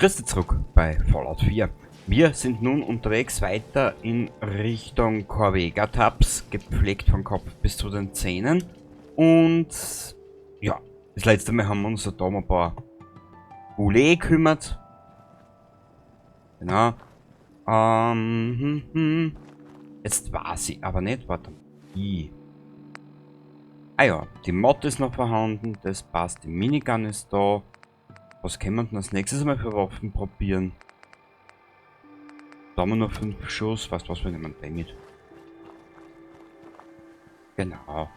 Grüß dich zurück bei Fallout 4. Wir sind nun unterwegs weiter in Richtung Corvega Tabs, gepflegt von Kopf bis zu den Zähnen. Und ja, das letzte Mal haben wir uns da um ein paar Boulet gekümmert. Genau. Jetzt weiß ich aber nicht, warte mal. I. Ah ja, die Mod ist noch vorhanden, das passt, die Minigun ist da. Was können wir denn als nächstes einmal für Waffen probieren? Da haben wir noch 5 Schuss. Weißt du was, wir nehmen den mit. Genau.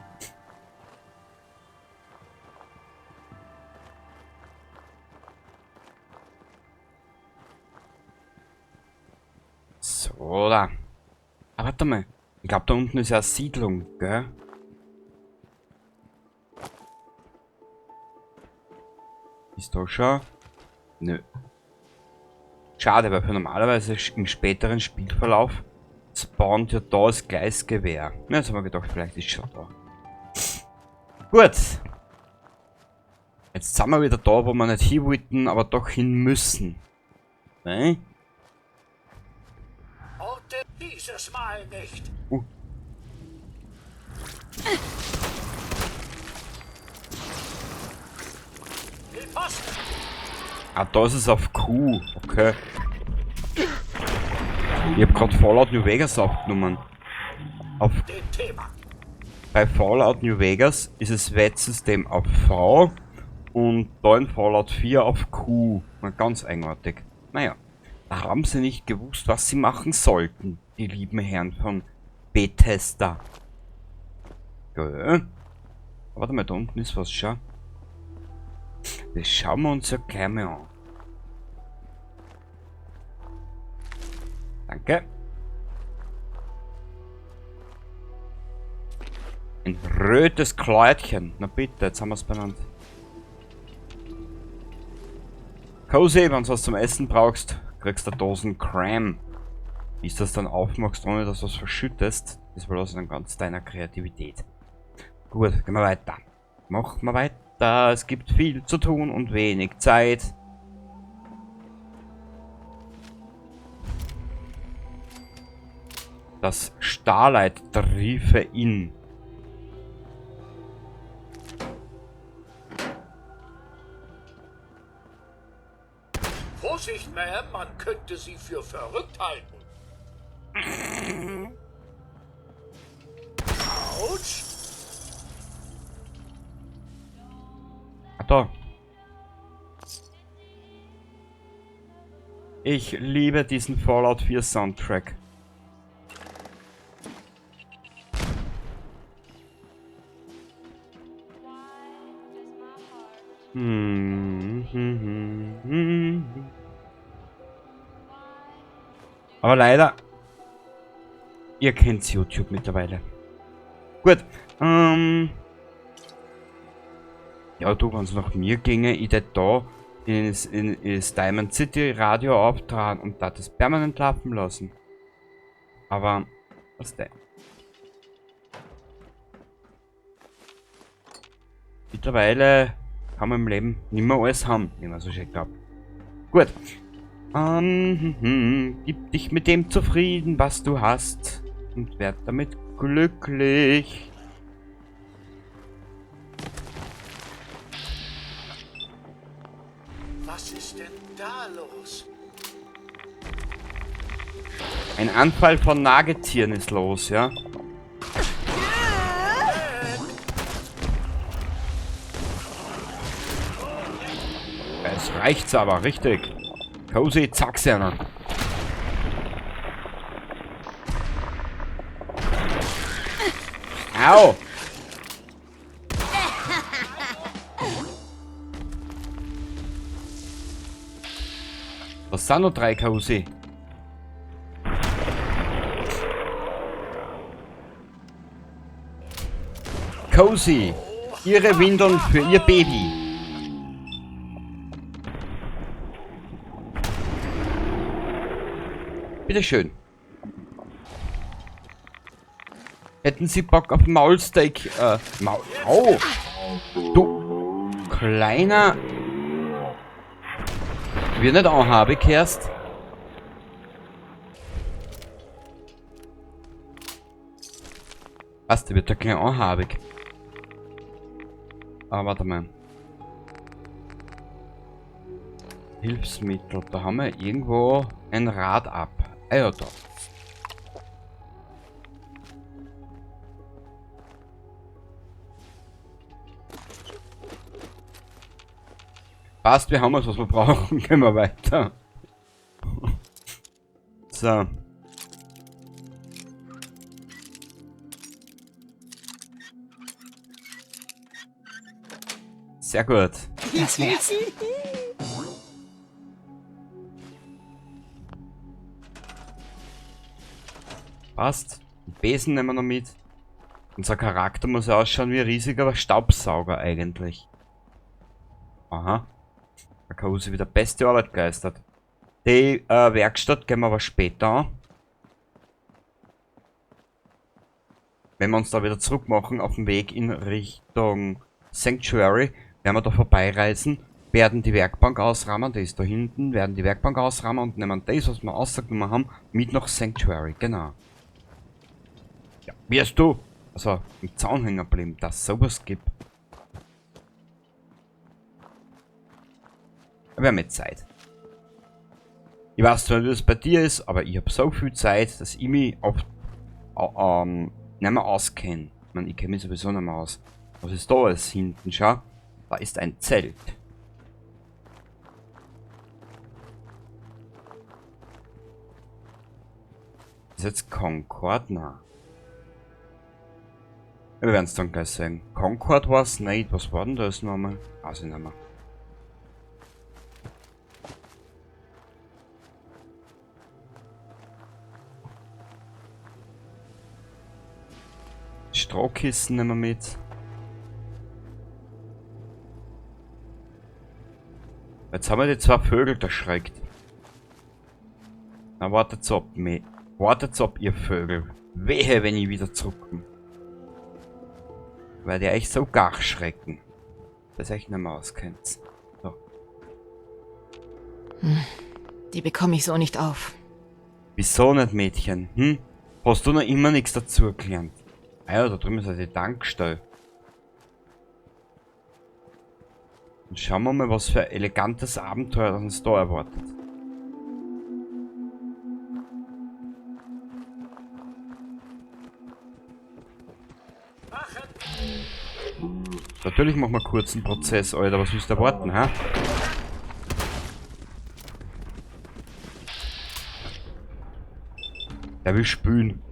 So, da. Ah, warte mal. Ich glaub, da unten ist ja eine Siedlung, gell? Ist da schon? Nö. Schade, weil für normalerweise im späteren Spielverlauf spawnt ja da das Gleisgewehr. Ja, jetzt haben wir gedacht, vielleicht ist schon da. Gut. Jetzt sind wir wieder da, wo wir nicht hin wollten, aber doch hin müssen. Ne? Orte dieses Mal nicht. Ah, da ist es auf Q. Okay. Ich hab grad Fallout New Vegas aufgenommen. Bei Fallout New Vegas ist es Wettsystem auf V und da in Fallout 4 auf Q. Mal ganz eigenartig. Naja, da haben sie nicht gewusst, was sie machen sollten, die lieben Herren von Bethesda. Gell? Warte mal, da unten ist was, schau. Das schauen wir uns ja gleich mal an. Danke. Ein rötes Kleidchen. Na bitte, jetzt haben wir's benannt. Cozy, wenn du was zum Essen brauchst, kriegst du Dosen Creme. Wie du das dann aufmachst, ohne dass du was verschüttest, das überlasse ich dann ganz deiner Kreativität. Gut, gehen wir weiter. Machen wir weiter. Es gibt viel zu tun und wenig Zeit. Das Starlight triefe in. Vorsicht, Ma'am, man könnte sie für verrückt halten. Autsch! Ah, da. Ich liebe diesen Fallout 4 Soundtrack. Aber leider, ihr kennt YouTube mittlerweile. Gut, ja, du, wenn's nach mir ginge, ich tät da ins Diamond City Radio auftragen und da das permanent laufen lassen. Aber, was denn? Mittlerweile kann man im Leben nicht mehr alles haben, wie man so schön glaubt. Gut. Gib dich mit dem zufrieden, was du hast, und werd damit glücklich. Was ist denn da los? Ein Anfall von Nagetieren ist los, ja? Es reicht's aber, richtig. Cozy, zack, Serna. Au! Das sind noch 3 Cozy. Cozy, ihre Windeln für ihr Baby. Bitteschön. Hätten Sie Bock auf Maulsteak? Maul. Au! Du kleiner. Wir nicht anhabe, Kerst. Was, die wird ja gleich anhabig. Ah, warte mal. Hilfsmittel. Da haben wir irgendwo ein Rad ab. Ah ja, da. Passt, wir haben alles, was wir brauchen. Gehen wir weiter. So. Sehr gut. Das wär's. Passt. Den Besen nehmen wir noch mit. Unser Charakter muss ja ausschauen wie ein riesiger Staubsauger eigentlich. Aha. Da kann sich wieder beste Arbeit geleistet. Die Werkstatt gehen wir aber später an. Wenn wir uns da wieder zurück machen auf dem Weg in Richtung Sanctuary, werden wir da vorbeireisen, werden die Werkbank ausrammen, die ist da hinten, werden die Werkbank ausrammen und nehmen das, was wir ausgenommen haben, mit nach Sanctuary, genau. Ja, wie hast du? Also, im Zaun hängen geblieben, dass es sowas gibt. Wir haben jetzt Zeit. Ich weiß zwar nicht, wie es bei dir ist, aber ich hab so viel Zeit, dass ich mich oft nicht mehr auskenne. Ich meine, ich kenn mich sowieso nicht mehr aus. Was ist da alles hinten? Schau, da ist ein Zelt. Ist jetzt Concord? Nein. Wir werden's dann gleich sehen. Concord war's nicht. Was war denn das nochmal? Weiß ich nicht mehr. Strohkissen nehmen wir mit. Jetzt haben wir die zwei Vögel erschreckt. Na, wartet's ab, me. Wartet's ab, ihr Vögel. Wehe, wenn ich wieder zurückkomme. Weil die euch so gar schrecken. Dass ihr euch nicht mehr auskennt. So. Die bekomme ich so nicht auf. Wieso nicht, Mädchen? Hm? Hast du noch immer nichts dazu gelernt? Ah ja, da drüben ist ja die Tankstelle. Und schauen wir mal, was für ein elegantes Abenteuer uns da erwartet. Natürlich machen wir kurz einen Prozess, Alter. Was willst du erwarten, hä? Der will spülen.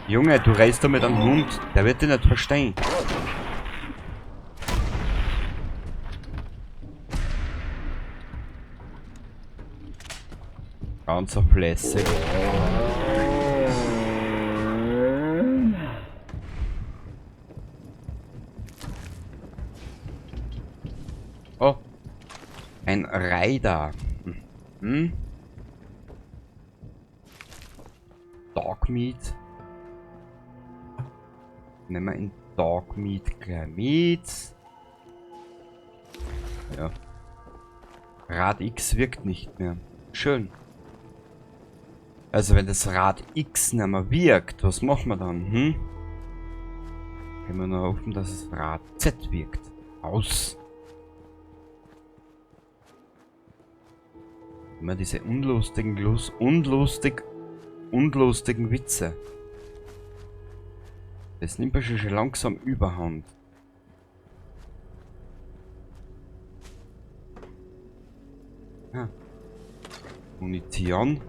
Junge, du reißt da mit einem Hund. Der wird dich nicht verstehen. Ganz so flässig. Oh. Ein Reiter. Hm? Dogmeat. Nehmen wir in Dogmeat gleich mit. Ja. Rad X wirkt nicht mehr. Schön. Also wenn das Rad X nicht mehr wirkt, was machen wir dann? Hm? Können wir nur hoffen, dass das Rad Z wirkt. Aus. Immer diese unlustigen, unlustigen Witze. Das nimmt mir schon langsam überhand. Ah. Munition.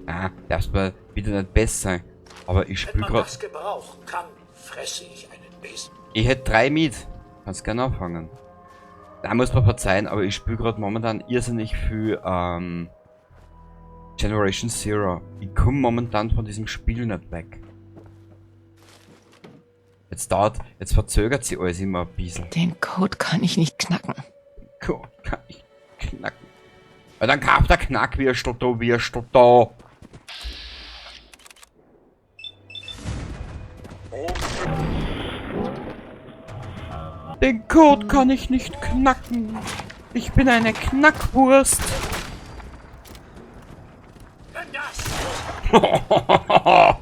Ah, darfst mir bitte nicht besser sein. Aber ich spül Wenn man grad das gebrauchen kann, fresse ich einen Bissen. Ich hätte 3 mit. Kannst gerne anfangen. Da muss man verzeihen, aber ich spiel grad momentan irrsinnig viel Generation Zero. Ich komm momentan von diesem Spiel nicht weg. Jetzt verzögert sich alles immer ein bisschen. Den Code kann ich nicht knacken. Den Code kann ich knacken. Weil dann kauft der Knackwürstel da, Würstel da. Den Code kann ich nicht knacken. Ich bin eine Knackwurst.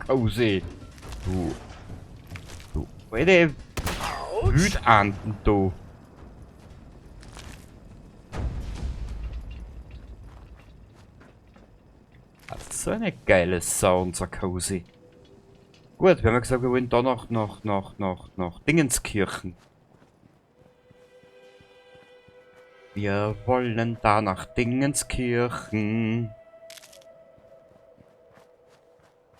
Cosi. Du. Du alte Wütanten, du. Das ist so eine geile Sau, unser Cosi. Gut, wir haben ja gesagt, wir wollen da noch Dingenskirchen. Wir wollen da nach Dingenskirchen.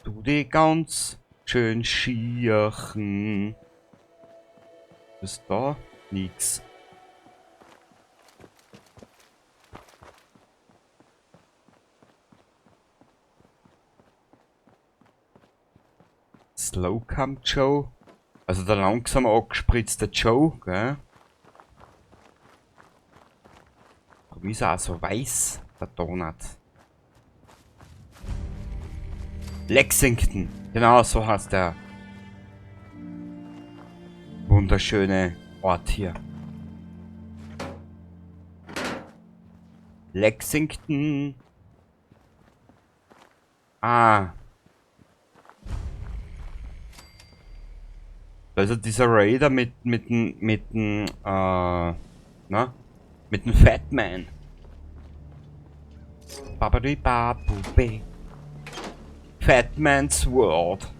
Du die ganz schön schierchen. Ist da nix. Slowcam Joe. Also der langsam angespritzte Joe, gell? Warum ist er auch so weiß, der Donut? Lexington. Genau, so heißt der wunderschöne Ort hier. Lexington. Ah. Also dieser Raider mit dem Fat Man. Babadi-babu-be. Fat Man's World.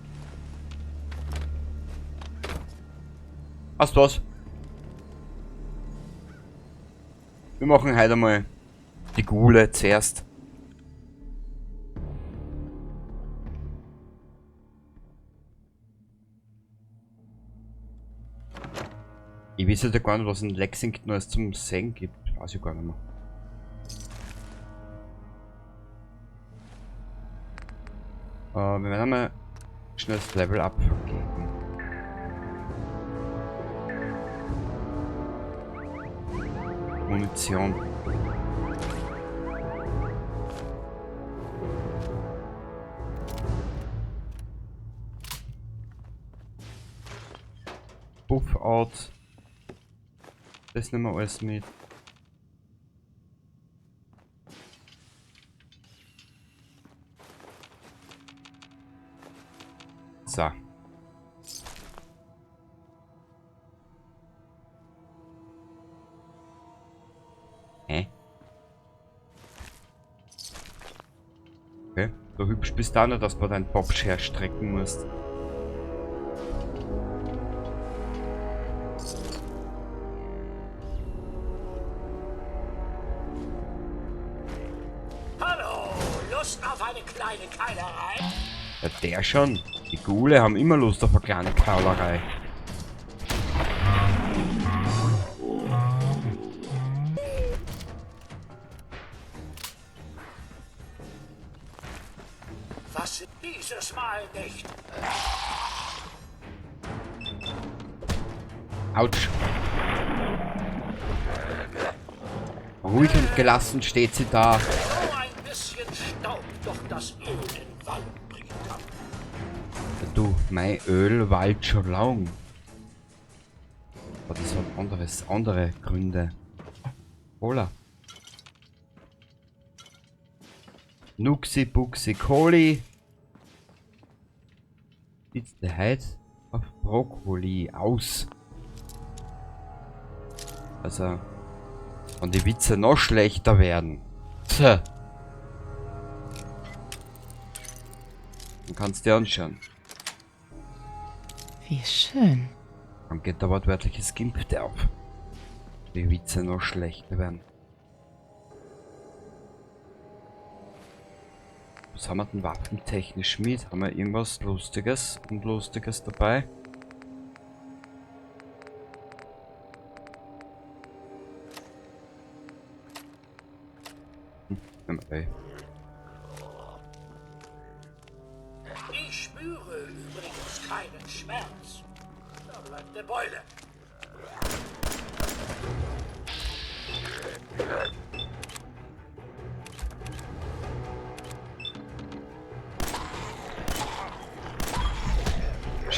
Weißt du was? Wir machen heute mal die Ghule zuerst. Ich weiß ja gar nicht, was in Lexington alles zum Sehen gibt. Weiß ich gar nicht mehr. Wir werden einmal schnell das Level up geben. Munition. Buff out. Das nehmen wir alles mit. So. Hä? Okay, so hübsch bist du auch nicht, dass du deinen Bobsch herstrecken musst. Hallo, Lust auf eine kleine Keilerei? Ja, der schon. Die Ghule haben immer Lust auf eine kleine Kaulerei. Was dieses Mal nicht. Autsch. Ruhig und gelassen steht sie da. So ein bisschen Staub doch das Öl in Wallung bringen kann. Du, mein Öl wallt schon lang. Aber das hat andere Gründe. Hola. Nuxi Buxi Coli. Sieht der heute auf Brokkoli aus. Also, wenn die Witze noch schlechter werden. Tja. Dann kannst du dir anschauen. Wie schön. Dann geht da wortwörtliches Gimpte auf. Die Witze noch schlechter werden. Was haben wir denn waffentechnisch mit? Haben wir irgendwas Lustiges und Lustiges dabei? Ich spüre übrigens keinen Schmerz. Da bleibt der Beule.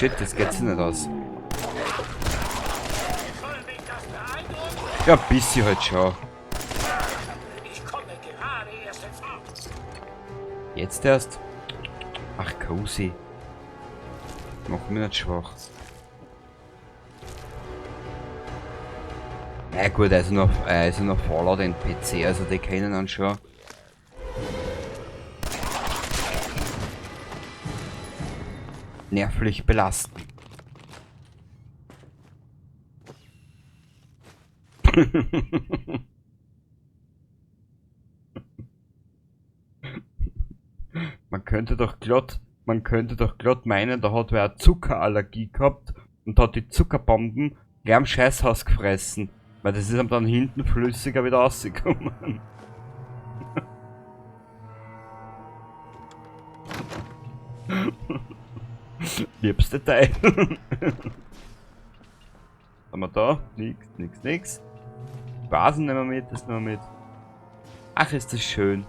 Shit, das geht sich nicht aus. Ja, ein bisschen halt schon. Ich komme gerade erst in Fahrt. Jetzt erst? Ach, Cozy. Mach mich nicht schwach. Na gut, also noch Fallout NPC, also die kennen dann schon. Nervlich belasten. Man könnte doch glatt meinen, da hat wer eine Zuckerallergie gehabt und hat die Zuckerbomben gleich am Scheißhaus gefressen. Weil das ist ihm dann hinten flüssiger wieder rausgekommen. Liebste Teil. Haben wir da? Nix, nix, nix. Basen nehmen wir mit, das nehmen wir mit. Ach, ist das schön.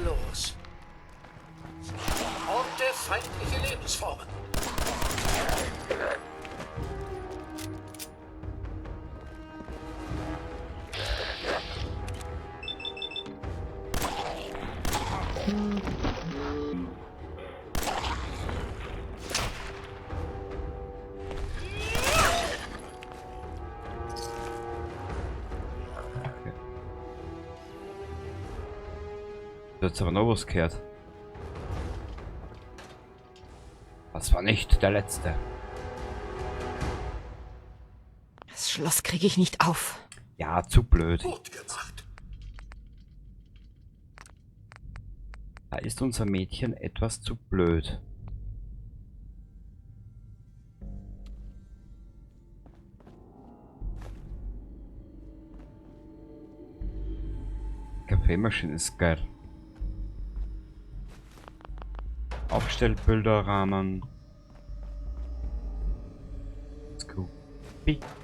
Los. Orte feindliche Lebensformen. Da hat's aber noch was gehört. Das war nicht der letzte. Das Schloss kriege ich nicht auf. Ja, zu blöd. Gut gemacht. Da ist unser Mädchen etwas zu blöd. Kaffeemaschine ist geil. Aufstellbilderrahmen.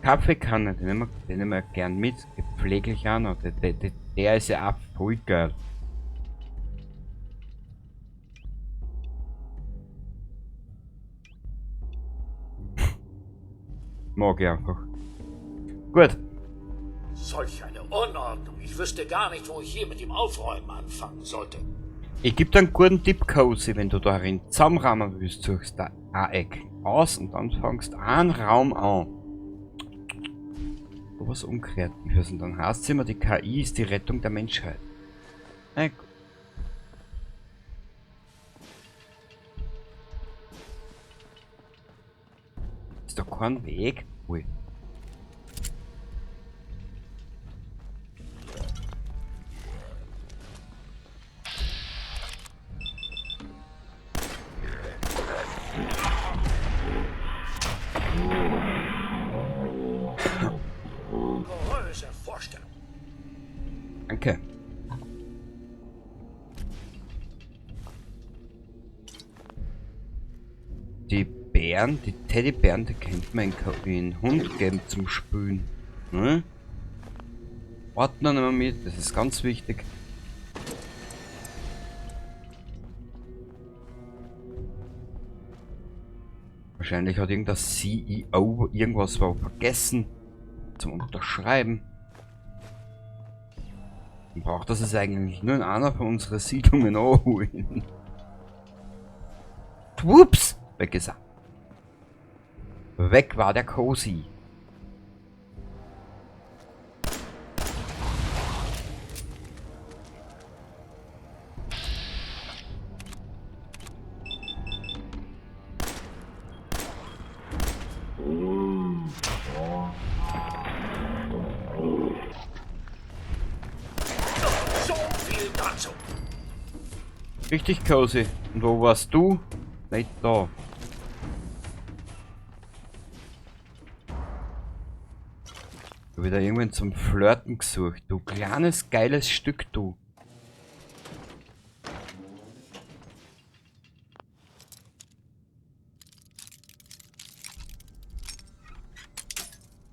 Kaffeekanne, den nehmen wir gern mit. Gepfleglich auch noch. Der ist ja auch voll geil. Mag ich einfach. Gut. Solch eine Unordnung. Ich wüsste gar nicht, wo ich hier mit dem Aufräumen anfangen sollte. Ich gebe dir einen guten Tipp, Cozy, wenn du darin zusammenrahmen willst, suchst du ein Eck aus und dann fängst einen Raum an. So was Unkreatives. Und dann heißt es immer, die KI ist die Rettung der Menschheit. Na gut. Ist da kein Weg? Ui. Danke. Die Bären, die Teddybären, die kennt man in Hund geben zum Spülen. Ne? Ordner nehmen wir mit, das ist ganz wichtig. Wahrscheinlich hat irgendein CEO irgendwas vergessen zum Unterschreiben. Man braucht das jetzt eigentlich nur in einer von unseren Siedlungen anholen. Ups! Weg ist er. Weg war der Cozy. Richtig, Cozy. Und wo warst du? Nicht da. Ich hab wieder irgendwann zum Flirten gesucht. Du kleines, geiles Stück, du.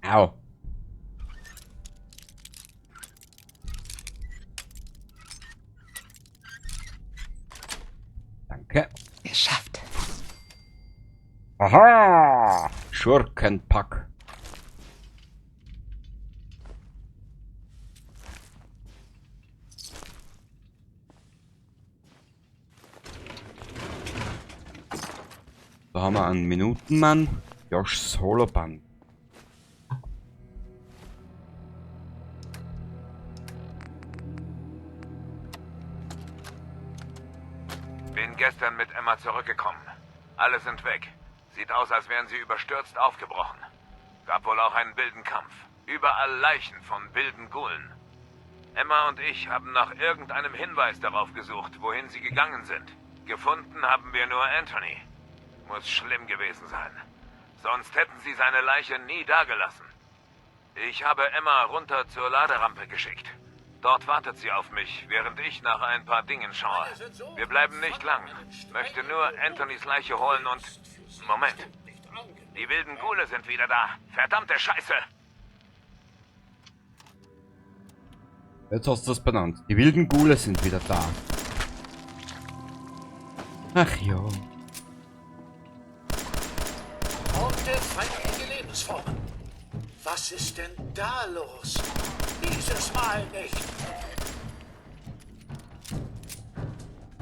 Au. Aha! Schurkenpack. Da haben wir einen Minutenmann, Joshs Holoband. Bin gestern mit Emma zurückgekommen. Alle sind weg. Sieht aus, als wären sie überstürzt aufgebrochen. Gab wohl auch einen wilden Kampf. Überall Leichen von wilden Ghulen. Emma und ich haben nach irgendeinem Hinweis darauf gesucht, wohin sie gegangen sind. Gefunden haben wir nur Anthony. Muss schlimm gewesen sein. Sonst hätten sie seine Leiche nie dagelassen. Ich habe Emma runter zur Laderampe geschickt. Dort wartet sie auf mich, während ich nach ein paar Dingen schaue. Wir bleiben nicht lang. Möchte nur Anthonys Leiche holen und... Moment. Die wilden Ghule sind wieder da. Verdammte Scheiße! Jetzt hast du das benannt. Die wilden Ghule sind wieder da. Ach ja. Orte feindliche Lebensformen. Was ist denn da los? Dieses Mal nicht.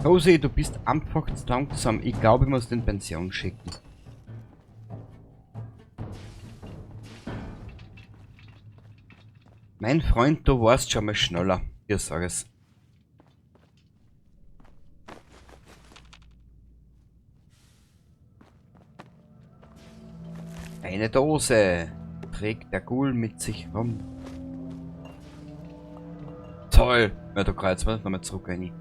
Cozy, du bist einfach zu langsam. Ich glaube, ich muss den Pension schicken. Mein Freund, du warst schon mal schneller. Ich sag es. Eine Dose trägt der Ghoul mit sich rum. Toll! Ja, du kreuz mal nochmal zurück rein.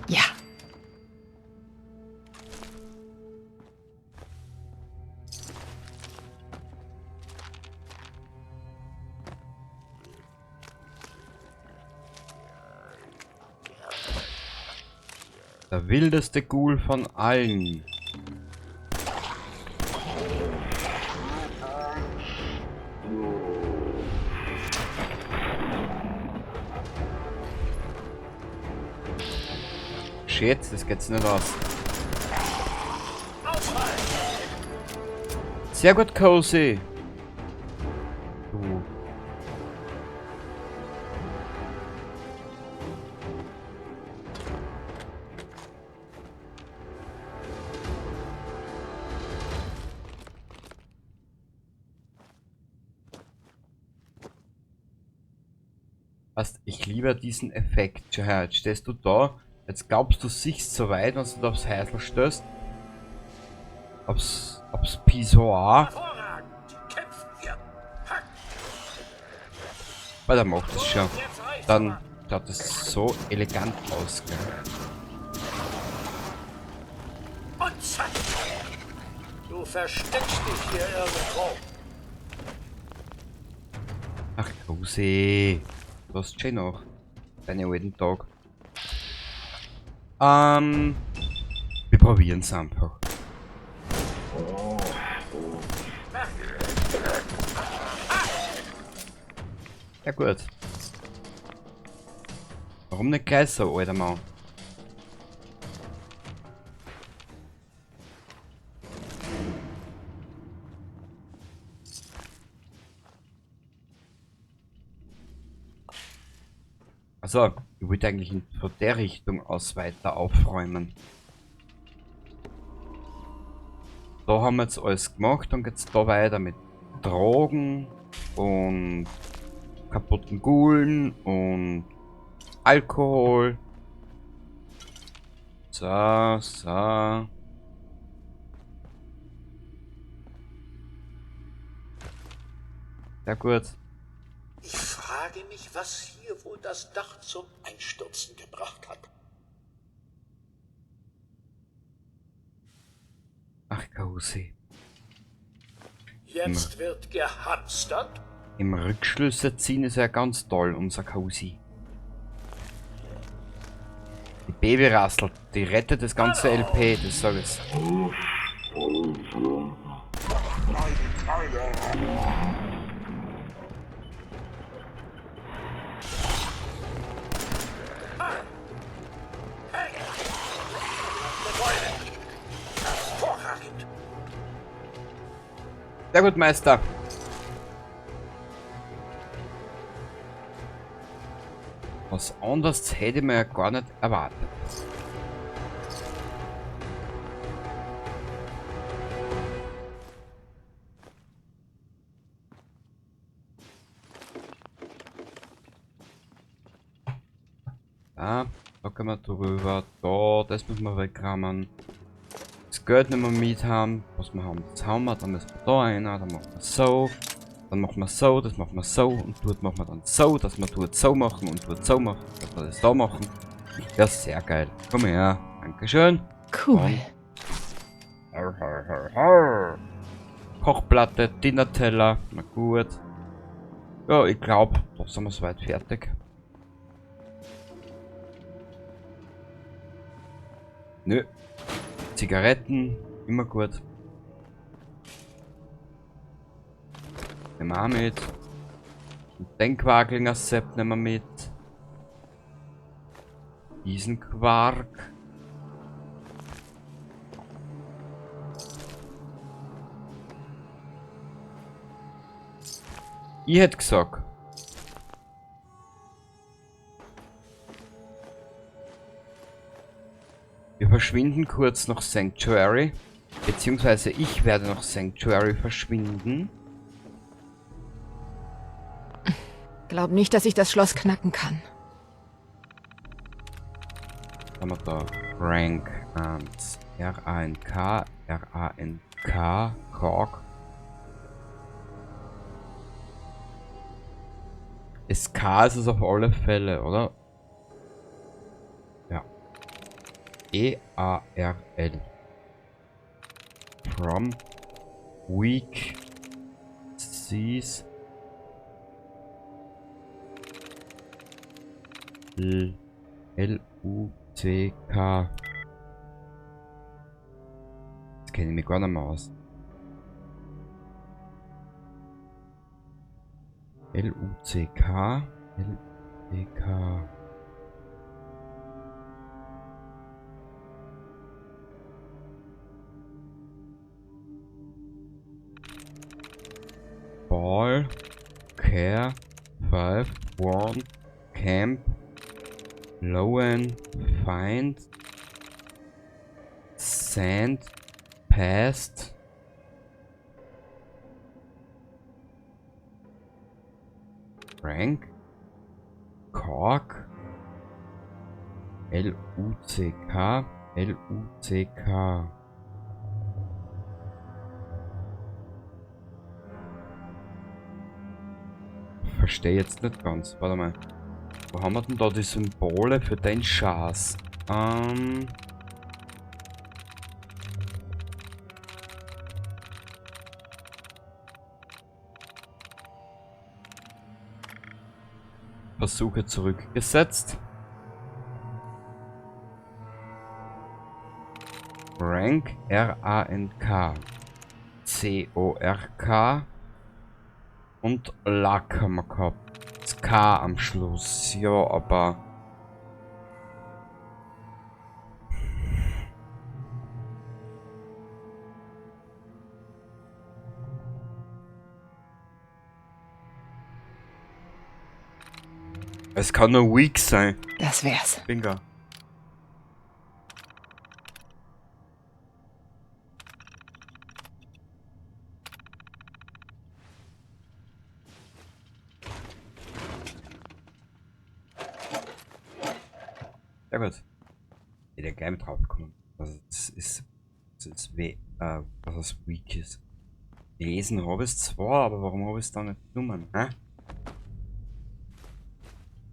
Ja. Der wildeste Ghoul von allen. Shit, das geht's nicht aus. Sehr gut, Cozy. Du. Weißt, ich liebe diesen Effekt. Schau her, jetzt stehst du da. Jetzt glaubst du, siehst so weit, wenn du da aufs Häusl stößt. Aufs Pissoir. Weil der macht das schon. Dann schaut das so elegant aus, gell? Und zack! Du versteckst dich hier irgendwo. Ach, Cozy. Du hast schon noch deine alten Tag. Wir probieren's einfach. Ja gut. Warum nicht gleich so, alter Mann? Also, ich wollte eigentlich von der Richtung aus weiter aufräumen. Da haben wir jetzt alles gemacht und geht's da weiter mit Drogen und kaputten Ghulen und Alkohol. So, so. Sehr gut. Ich frage mich, was hier wohl das Dach zum Einstürzen gebracht hat. Ach, Cozy. Jetzt wird gehamstert. Im Rückschlüsse ziehen ist ja ganz toll, unser Cozy. Die Babyrassel, die rettet das ganze LP, das sag ich. Sehr gut, Meister. Was anderes hätte ich mir ja gar nicht erwartet. Da, da können wir drüber. Da, das müssen wir wegrammen. Das Geld nicht mehr mit haben. Was wir haben, das haben wir. Dann müssen wir da rein. Dann machen wir so. Dann machen wir so, das machen wir so. Und dort machen wir dann so, dass wir dort so machen und dort so machen, dass wir das da machen. Ja, sehr geil. Komm her. Dankeschön. Cool. Und Kochplatte, Dinnerteller. Na gut. Ja, ich glaub, da sind wir soweit fertig. Nö. Zigaretten, immer gut. Nehmen wir auch mit. Ein Denkwaglinger Sepp nehmen wir mit. Diesen Quark. Ich hätte gesagt. Wir verschwinden kurz nach Sanctuary. Beziehungsweise ich werde nach Sanctuary verschwinden. Glaub nicht, dass ich das Schloss knacken kann. Was haben wir da? Rank 1. R-A-N-K, R-A-N-K, Kork. Das K ist es auf alle Fälle, oder? Ja. E-A-R-L. From Weak Seas L L U C K. Das kenne ich mich gar nicht mehr aus. L U C K L U C K. Ball, Care, 5, 1, Camp, Lowen, Find, Sand, Past, Rank, Cork, L U C K, L U C K. Verstehe jetzt nicht ganz. Warte mal. Wo haben wir denn da die Symbole für den Schatz? Versuche zurückgesetzt. Rank R A N K C O R K und Luck haben wir gehabt. Das K am Schluss. Ja, aber es kann nur weak sein. Das wär's. Bingo. Sehr gut. Hätte ja gleich mit drauf gekommen. Also es ist, es ist weh, was das weak ist. Lesen habe ich es zwar, aber warum habe ich es dann nicht genommen? Hä?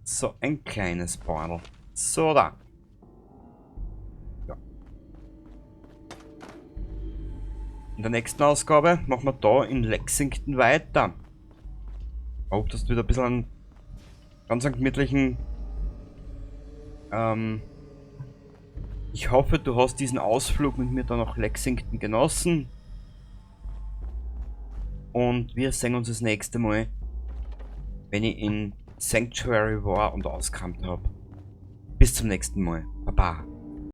So, ein kleines Beutel. So, da. Ja. In der nächsten Ausgabe machen wir da in Lexington weiter. Ob das wieder ein bisschen einen ganz gemütlichen... ich hoffe, du hast diesen Ausflug mit mir da nach Lexington genossen. Und wir sehen uns das nächste Mal, wenn ich in Sanctuary war und ausgekramt hab. Bis zum nächsten Mal. Baba.